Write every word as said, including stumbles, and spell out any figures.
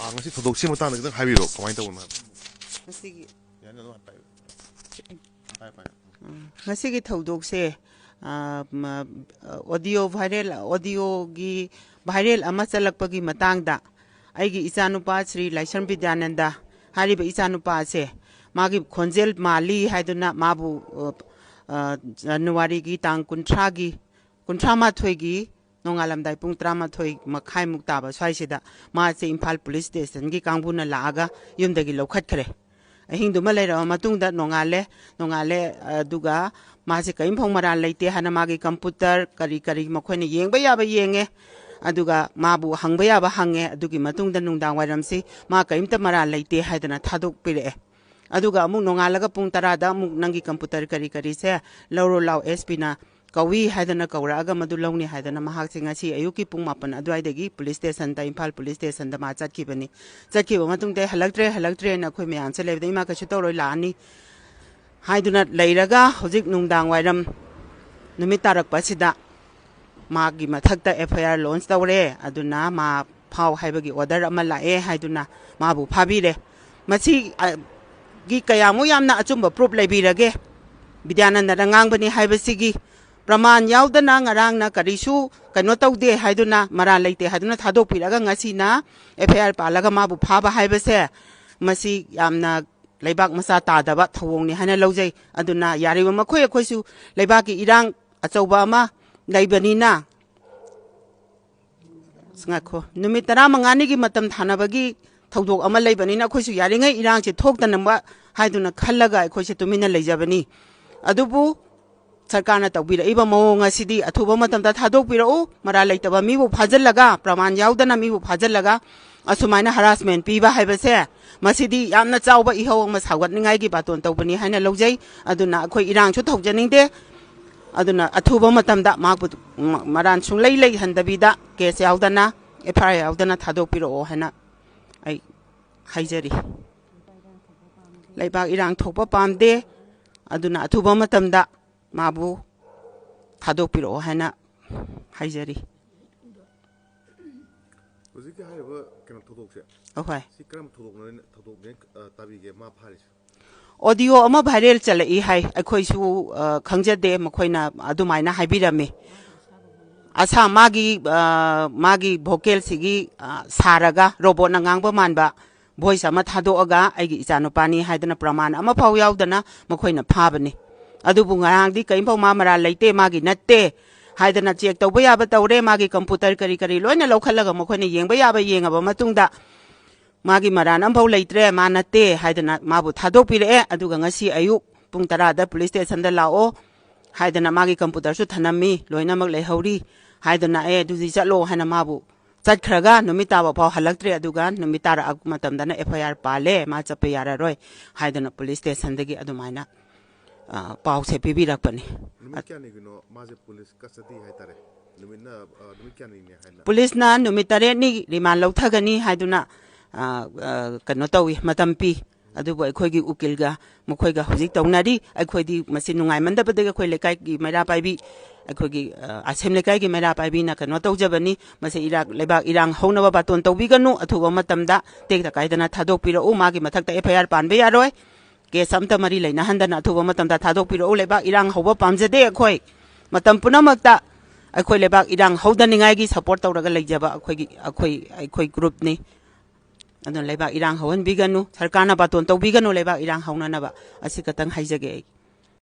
ꯑꯥ, ꯉꯁꯤ ꯊꯧꯗꯣꯛꯁꯤ ꯃꯇꯥꯡꯗ ꯈꯤꯇꯪ ꯍꯥꯏꯕꯤꯔꯣ, ꯀꯃꯥꯏꯅ ꯇꯧꯕꯅꯣ ꯍꯥꯏꯕ? ꯃꯁꯤꯒꯤ ꯌꯥꯅꯤ, ꯑꯗꯨꯝ ꯍꯥꯏꯕꯤꯌꯨ꯫ ꯍꯥꯏ, ꯍꯥꯏ꯫ ꯎꯝ, ꯉꯁꯤꯒꯤ ꯊꯧꯗꯣꯛꯁꯦ, ꯑ, ꯃ-, ꯑꯣꯗꯤꯑꯣ ꯚꯥꯏꯔꯦꯜ, ꯑꯣꯗꯤꯑꯣꯒꯤ ꯚꯥꯏꯔꯦꯜ ꯑꯃ ꯆꯠꯂꯛꯄꯒꯤ ꯃꯇꯥꯡꯗ ꯑꯩꯒꯤ ꯏꯆꯥꯅꯨꯄꯥ ꯁ꯭ꯔꯤ ꯂꯥꯏꯁ꯭ꯔꯝ ꯕꯤꯗ꯭ꯌꯥꯅꯟꯗ ꯍꯥꯏꯔꯤꯕ ꯏꯆꯥꯅꯨꯄꯥ ꯑꯁꯦ ꯃꯥꯒꯤ ꯈꯣꯟꯖꯦꯜ ꯃꯥꯜꯂꯤ ꯍꯥꯏꯗꯨꯅ ꯃꯥꯕꯨ, ꯑ, ꯑ, ꯖꯅꯋꯥꯔꯤꯒꯤ ꯇꯥꯡ ꯀꯨꯟꯊ꯭ꯔꯥꯒꯤ, ꯀꯨꯟꯊ꯭ꯔꯥ ꯃꯥꯊꯣꯏꯒꯤ ꯅꯣꯡꯉꯥꯜꯂꯝꯗꯥꯏ ꯄꯨꯡ ꯇꯔꯥꯃꯥꯊꯣꯏ ꯃꯈꯥꯏꯃꯨꯛ ꯇꯥꯕ ꯁ꯭ꯋꯥꯏꯁꯤꯗ ꯃꯥꯁꯦ ꯏꯝꯐꯥꯜ ꯄꯨꯂꯤꯁ ꯁ꯭ꯇꯦꯁꯟꯒꯤ ꯀꯥꯡꯕꯨꯅ ꯂꯥꯛꯑꯒ ꯌꯨꯝꯗꯒꯤ ꯂꯧꯈꯠꯈ꯭ꯔꯦ꯫ ꯑꯍꯤꯡꯗꯨꯃ ꯂꯩꯔꯕ ꯃꯇꯨꯡꯗ ꯅꯣꯡꯉꯥꯜꯂꯦ꯫ ꯅꯣꯡꯉꯥꯜꯂꯦ, ꯑꯗꯨꯒ ꯃꯥꯁꯦ ꯀꯔꯤꯝꯐꯥꯎ ꯃꯔꯥꯜ ꯂꯩꯇꯦ ꯍꯥꯏꯅ ꯃꯥꯒꯤ ꯀꯝꯄ꯭ꯌꯨꯇꯔ ꯀꯔꯤ ꯀꯔꯤ ꯃꯈꯣꯏꯅ ꯌꯦꯡꯕ ꯌꯥꯕ ꯌꯦꯡꯉꯦ, ꯑꯗꯨꯒ ꯃꯥꯕꯨ ꯍꯪꯕ ꯌꯥꯕ ꯍꯪꯉꯦ꯫ ꯑꯗꯨꯒꯤ ꯃꯇꯨꯡꯗ ꯅꯨꯡꯗꯥꯡ ꯋꯥꯏꯔꯝꯁꯤ ꯃꯥ ꯀꯔꯤꯝꯇ ꯃꯔꯥꯜ ꯂꯩꯇꯦ ꯍꯥꯏꯗꯅ ꯊꯥꯗꯣꯛꯄꯤꯔꯛꯑꯦ꯫ ꯑꯗꯨꯒ ꯑꯃꯨꯛ ꯅꯣꯡꯉꯥꯜꯂꯒ ꯄꯨꯡ ꯇꯔꯥꯗ ꯑꯃꯨꯛ ꯅꯪꯒꯤ ꯀꯝꯄ꯭ꯌꯨꯇꯔ ꯀꯔꯤ ꯀꯔꯤꯁꯦ ꯂꯧꯔꯣ ꯂꯥꯎ, ꯑꯦꯁ ꯄꯤꯅ ꯀꯧꯏ ꯍꯥꯏꯗꯅ ꯀꯧꯔꯛꯑꯒ ꯃꯗꯨ ꯂꯧꯅꯤ ꯍꯥꯏꯗꯅ ꯃꯍꯥꯛꯁꯦ ꯉꯁꯤ ꯑꯌꯨꯛꯀꯤ ꯄꯨꯡ ꯃꯥꯄꯟ ꯑꯗꯨꯋꯥꯏꯗꯒꯤ ꯄꯨꯂꯤꯁ ꯁ꯭ꯇꯦꯁꯟꯗ, ꯏꯝꯐꯥꯜ ꯄꯨꯂꯤꯁ ꯁ꯭ꯇꯦꯁꯟꯗ ꯃꯥ ꯆꯠꯈꯤꯕꯅꯤ꯫ ꯆꯠꯈꯤꯕ ꯃꯇꯨꯡꯗ ꯍꯜꯂꯛꯇ꯭ꯔꯦ, ꯍꯜꯂꯛꯇ꯭ꯔꯦꯅ ꯑꯩꯈꯣꯏ ꯃꯌꯥꯝꯁꯦ ꯂꯩꯕꯗ, "ꯏꯃꯥ, ꯀꯩꯁꯨ ꯇꯧꯔꯣꯏ, ꯂꯥꯛꯑꯅꯤ" ꯍꯥꯏꯗꯨꯅ ꯂꯩꯔꯒ, ꯍꯧꯖꯤꯛ ꯅꯨꯡꯗꯥꯡ ꯋꯥꯏꯔꯝ ꯅꯨꯃꯤꯠ ꯇꯥꯔꯛꯄꯁꯤꯗ ꯃꯥꯒꯤ ꯃꯊꯛꯇ ꯑꯦꯐ ꯑꯥꯏ ꯑꯥꯔ ꯂꯣꯟꯁ ꯇꯧꯔꯦ꯫ ꯑꯗꯨꯅ ꯃꯥ ꯐꯥꯎ ꯍꯥꯏꯕꯒꯤ ꯑꯣꯔꯗꯔ ꯑꯃ ꯂꯥꯛꯑꯦ ꯍꯥꯏꯗꯨꯅ ꯃꯥꯕꯨ ꯐꯥꯕꯤꯔꯦ꯫ ꯃꯁꯤ, ꯑ, ꯒꯤ ꯀꯌꯥꯃꯨꯛ ꯌꯥꯝꯅ ꯑꯆꯨꯝꯕ ꯄ꯭ꯔꯨꯞ ꯂꯩꯕꯤꯔꯒꯦ? ꯕꯤꯗ꯭ꯌꯥꯅꯟꯗꯅ ꯉꯥꯡꯕꯅꯤ ꯍꯥꯏꯕꯁꯤꯒꯤ ꯄ꯭ꯔꯃꯥꯟ ꯌꯥꯎꯗꯅ, ꯉꯔꯥꯡꯅ ꯀꯔꯤꯁꯨ ꯀꯩꯅꯣ ꯇꯧꯗꯦ ꯍꯥꯏꯗꯨꯅ, ꯃꯔꯥꯜ ꯂꯩꯇꯦ ꯍꯥꯏꯗꯨꯅ ꯊꯥꯗꯣꯛꯄꯤꯔꯒ, ꯉꯁꯤꯅ ꯑꯦꯐ ꯑꯥꯏ ꯑꯥꯔ ꯄꯥꯜꯂꯒ ꯃꯥꯕꯨ ꯐꯥꯕ ꯍꯥꯏꯕꯁꯦ, ꯃꯁꯤ ꯌꯥꯝꯅ ꯂꯩꯕꯥꯛ ꯃꯆꯥ ꯇꯥꯗꯕ ꯊꯧꯑꯣꯡꯅꯤ ꯍꯥꯏꯅ ꯂꯧꯖꯩ꯫ ꯑꯗꯨꯅ ꯌꯥꯔꯤꯕ ꯃꯈꯩ ꯑꯩꯈꯣꯏꯁꯨ ꯂꯩꯕꯥꯛꯀꯤ ꯏꯔꯥꯡ ꯑꯆꯧꯕ ꯑꯃ ꯂꯩꯕꯅꯤꯅ, ꯉꯥꯏꯈꯣ, ꯅꯨꯃꯤꯠ ꯇꯔꯥꯃꯉꯥꯅꯤꯒꯤ ꯃꯇꯝ ꯊꯥꯅꯕꯒꯤ ꯊꯧꯗꯣꯛ ꯑꯃ ꯂꯩꯕꯅꯤꯅ, ꯑꯩꯈꯣꯏꯁꯨ ꯌꯥꯔꯤꯉꯩ ꯏꯔꯥꯡꯁꯦ ꯊꯣꯛꯇꯅꯕ ꯍꯥꯏꯗꯨꯅ ꯈꯜꯂꯒ ꯑꯩꯈꯣꯏꯁꯦ ꯇꯨꯃꯤꯟꯅ ꯂꯩꯖꯕꯅꯤ꯫ ꯑꯗꯨꯕꯨ ꯁꯔꯀꯥꯔꯅ ꯇꯧꯕꯤꯔꯛꯏꯕ ꯃꯑꯣꯡ ꯑꯁꯤꯗꯤ, ꯑꯊꯨꯕ ꯃꯇꯝꯗ ꯊꯥꯗꯣꯛꯄꯤꯔꯛꯎ, ꯃꯔꯥꯜ ꯂꯩꯇꯕ ꯃꯤꯕꯨ ꯐꯥꯖꯤꯜꯂꯒ, ꯄ꯭ꯔꯃꯥꯟ ꯌꯥꯎꯗꯅ ꯃꯤꯕꯨ ꯐꯥꯖꯤꯜꯂꯒ ꯑꯁꯨꯃꯥꯏꯅ ꯍꯔꯥꯁꯃꯦꯟ ꯄꯤꯕ ꯍꯥꯏꯕꯁꯦ, ꯃꯁꯤꯗꯤ ꯌꯥꯝꯅ ꯆꯥꯎꯕ ꯏꯍꯧ ꯑꯃ ꯁꯧꯒꯠꯅꯤꯡꯉꯥꯏꯒꯤ ꯕꯥꯇꯣꯟ ꯇꯧꯕꯅꯤ ꯍꯥꯏꯅ ꯂꯧꯖꯩ꯫ ꯑꯗꯨꯅ ꯑꯩꯈꯣꯏ ꯏꯔꯥꯡꯁꯨ ꯊꯧꯖꯅꯤꯡꯗꯦ꯫ ꯑꯗꯨꯅ ꯑꯊꯨꯕ ꯃꯇꯝꯗ ꯃꯍꯥꯛꯄꯨ ꯃ-, ꯃꯔꯥꯜ ꯁꯨꯡꯂꯩ ꯂꯩꯍꯟꯗꯕꯤꯗ, ꯀꯦꯁ ꯌꯥꯎꯗꯅ, ꯑꯦꯐ ꯑꯥꯏ ꯑꯥꯔ ꯌꯥꯎꯗꯅ ꯊꯥꯗꯣꯛꯄꯤꯔꯛꯑꯣ ꯍꯥꯏꯅ ꯑꯩ ꯍꯥꯏꯖꯔꯤ꯫ ꯂꯩꯕꯥꯛ ꯏꯔꯥꯡ ꯊꯣꯛꯄ ꯄꯥꯝꯗꯦ꯫ ꯑꯗꯨꯅ ꯑꯊꯨꯕ ꯃꯇꯝꯗ ꯃꯥꯕꯨ ꯊꯥꯗꯣꯛꯄꯤꯔꯛꯑꯣ ꯍꯥꯏꯅ ꯍꯥꯏꯖꯔꯤ꯫ ꯍꯧꯖꯤꯛꯀꯤ ꯍꯥꯏꯔꯤꯕ ꯀꯩꯅꯣ ꯊꯧꯗꯣꯛꯁꯦ, ꯑꯍꯣꯏ꯫ ꯁꯤ ꯀꯔꯝꯕ ꯊꯧꯗꯣꯛꯅꯣ, ꯊꯧꯗꯣꯛꯅꯦ, ꯑ, ꯇꯥꯕꯤꯒꯦ ꯃꯥ ꯐꯥꯔꯤꯁꯦ? ꯑꯣꯗꯤꯑꯣ ꯑꯃ ꯚꯥꯏꯔꯦꯜ ꯆꯠꯂꯛꯏ ꯍꯥꯏ꯫ ꯑꯩꯈꯣꯏꯁꯨ, ꯑ, ꯈꯪꯖꯗꯦ, ꯃꯈꯣꯏꯅ ꯑꯗꯨꯃꯥꯏꯅ ꯍꯥꯏꯕꯤꯔꯝꯃꯤ꯫ ꯑꯁꯥ ꯃꯥꯒꯤ, ꯑ, ꯃꯥꯒꯤ ꯚꯣꯀꯦꯜꯁꯤꯒꯤ, ꯑ, ꯁꯥꯔꯒ ꯔꯣꯕꯣꯠꯅ ꯉꯥꯡꯕ ꯃꯥꯟꯕ ꯚꯣꯏꯁ ꯑꯃ ꯊꯥꯗꯣꯛꯑꯒ ꯑꯩꯒꯤ ꯏꯆꯥꯅꯨꯄꯥꯅꯤ ꯍꯥꯏꯗꯅ ꯄ꯭ꯔꯃꯥꯟ ꯑꯃꯐꯥꯎ ꯌꯥꯎꯗꯅ ꯃꯈꯣꯏꯅ ꯐꯥꯕꯅꯤ꯫ ꯑꯗꯨꯕꯨ ꯉꯔꯥꯡꯗꯤ ꯀꯔꯤꯝꯐꯥꯎ ꯃꯥ ꯃꯔꯥꯜ ꯂꯩꯇꯦ, ꯃꯥꯒꯤ ꯅꯠꯇꯦ ꯍꯥꯏꯗꯅ ꯆꯦꯛ ꯇꯧꯕ ꯌꯥꯕ ꯇꯧꯔꯦ, ꯃꯥꯒꯤ ꯀꯝꯄ꯭ꯌꯨꯇꯔ ꯀꯔꯤ ꯀꯔꯤ ꯂꯣꯏꯅ ꯂꯧꯈꯠꯂꯒ ꯃꯈꯣꯏꯅ ꯌꯦꯡꯕ ꯌꯥꯕ ꯌꯦꯡꯉꯕ ꯃꯇꯨꯡꯗ ꯃꯥꯒꯤ ꯃꯔꯥꯟ ꯑꯃꯐꯥꯎ ꯂꯩꯇ꯭ꯔꯦ, ꯃꯥ ꯅꯠꯇꯦ ꯍꯥꯏꯗꯅ ꯃꯥꯕꯨ ꯊꯥꯗꯣꯛꯄꯤꯔꯛꯑꯦ꯫ ꯑꯗꯨꯒ ꯉꯁꯤ ꯑꯌꯨꯛ ꯄꯨꯡ ꯇꯔꯥꯗ ꯄꯨꯂꯤꯁ ꯁ꯭ꯇꯦꯁꯟꯗ ꯂꯥꯛꯑꯣ ꯍꯥꯏꯗꯅ ꯃꯥꯒꯤ ꯀꯝꯄ꯭ꯌꯨꯇꯔꯁꯨ ꯊꯅꯝꯃꯤ, ꯂꯣꯏꯅꯃꯛ ꯂꯩꯍꯧꯔꯤ ꯍꯥꯏꯗꯅ, "ꯑꯦ ꯑꯗꯨꯗꯤ ꯆꯠꯂꯣ" ꯍꯥꯏꯅ ꯃꯥꯕꯨ ꯆꯠꯈ꯭ꯔꯒ ꯅꯨꯃꯤꯠ ꯇꯥꯕ ꯐꯥꯎ ꯍꯜꯂꯛꯇ꯭ꯔꯦ꯫ ꯑꯗꯨꯒ ꯅꯨꯃꯤꯠ ꯇꯥꯔꯛꯄ ꯃꯇꯝꯗꯅ "ꯑꯦꯐ ꯑꯥꯏ ꯑꯥꯔ ꯄꯥꯜꯂꯦ, ꯃꯥ ꯆꯠꯄ ꯌꯥꯔꯔꯣꯏ" ꯍꯥꯏꯗꯅ ꯄꯨꯂꯤꯁ ꯁ꯭ꯇꯦꯁꯟꯗꯒꯤ ꯑꯗꯨꯃꯥꯏꯅ, ꯑ, ꯄꯥꯎꯁꯦ ꯄꯤꯕꯤꯔꯛꯄꯅꯤ꯫ ꯅꯨꯃꯤꯠ ꯀꯌꯥꯅꯤꯒꯤꯅꯣ ꯃꯥꯁꯦ ꯄꯨꯂꯤꯁ ꯀꯁꯇꯗꯤ ꯍꯥꯏꯇꯥꯔꯦ? ꯅꯨꯃꯤꯠꯅ, ꯑ, ꯅꯨꯃꯤꯠ ꯀꯌꯥꯅꯤꯅꯦ ꯍꯥꯏꯅ? ꯄꯨꯂꯤꯁꯅ ꯅꯨꯃꯤꯠ ꯇꯔꯦꯠꯅꯤ ꯔꯤꯃꯥꯟ ꯂꯧꯊꯒꯅꯤ ꯍꯥꯏꯗꯨꯅ, ꯑ, ꯑ, ꯀꯩꯅꯣ ꯇꯧꯏ, ꯃꯇꯝ ꯄꯤ꯫ ꯑꯗꯨꯕꯨ ꯑꯩꯈꯣꯏꯒꯤ ꯎꯀꯤꯜꯒ ꯃꯈꯣꯏꯒ ꯍꯧꯖꯤꯛ ꯇꯧꯅꯔꯤ꯫ ꯑꯩꯈꯣꯏꯗꯤ ꯃꯁꯤ ꯅꯨꯡꯉꯥꯏꯃꯟꯗꯕꯗꯒꯤ ꯑꯩꯈꯣꯏ ꯂꯩꯀꯥꯏꯒꯤ ꯃꯩꯔꯥ ꯄꯥꯏꯕꯤ, ꯑꯩꯈꯣꯏꯒꯤ, ꯑ, ꯑꯁꯦꯝ ꯂꯩꯀꯥꯏꯒꯤ ꯃꯩꯔꯥ ꯄꯥꯏꯕꯤꯅ ꯀꯩꯅꯣ ꯇꯧꯖꯕꯅꯤ꯫ ꯃꯁꯤ ꯏꯔꯥꯛ, ꯂꯩꯕꯥꯛ ꯏꯔꯥꯡ ꯍꯧꯅꯕ ꯕꯥꯇꯣꯟ ꯇꯧꯕꯤꯒꯅꯨ, ꯑꯊꯨꯕ ꯃꯇꯝꯗ ꯇꯦꯛꯇ ꯀꯥꯏꯗꯅ ꯊꯥꯗꯣꯛꯄꯤꯔꯛꯎ꯫ ꯃꯥꯒꯤ ꯃꯊꯛꯇ ꯑꯦꯐ ꯑꯥꯏ ꯑꯥꯔ ꯄꯥꯟꯕ ꯌꯥꯔꯣꯏ꯫ ꯀꯦꯁ ꯑꯝꯇ ꯃꯔꯤ ꯂꯩꯅꯍꯟꯗꯅ ꯑꯊꯨꯕ ꯃꯇꯝꯗ ꯊꯥꯗꯣꯛꯄꯤꯔꯛꯎ꯫ ꯂꯩꯕꯥꯛ ꯏꯔꯥꯡ ꯍꯧꯕ ꯄꯥꯝꯖꯗꯦ ꯑꯩꯈꯣꯏ꯫ ꯃꯇꯝ ꯄꯨꯝꯅꯃꯛꯇ ꯑꯩꯈꯣꯏ ꯂꯩꯕꯥꯛ ꯏꯔꯥꯡ ꯍꯧꯗꯅꯤꯡꯉꯥꯏꯒꯤ ꯁꯄꯣꯔꯠ ꯇꯧꯔꯒ ꯂꯩꯖꯕ ꯑꯩꯈꯣꯏꯒꯤ, ꯑꯩꯈꯣꯏ, ꯑꯩꯈꯣꯏ ꯒ꯭ꯔꯨꯞꯅꯤ꯫ ꯑꯗꯨꯅ ꯂꯩꯕꯥꯛ ꯏꯔꯥꯡ ꯍꯧꯍꯟꯕꯤꯒꯅꯨ, ꯁꯔꯀꯥꯔꯅ ꯕꯥꯇꯣꯟ ꯇꯧꯕꯤꯒꯅꯨ ꯂꯩꯕꯥꯛ ꯏꯔꯥꯡ ꯍꯧꯅꯅꯕ꯫ ꯑꯁꯤ ꯈꯛꯇꯪ ꯍꯥꯏꯖꯒꯦ ꯑꯩ꯫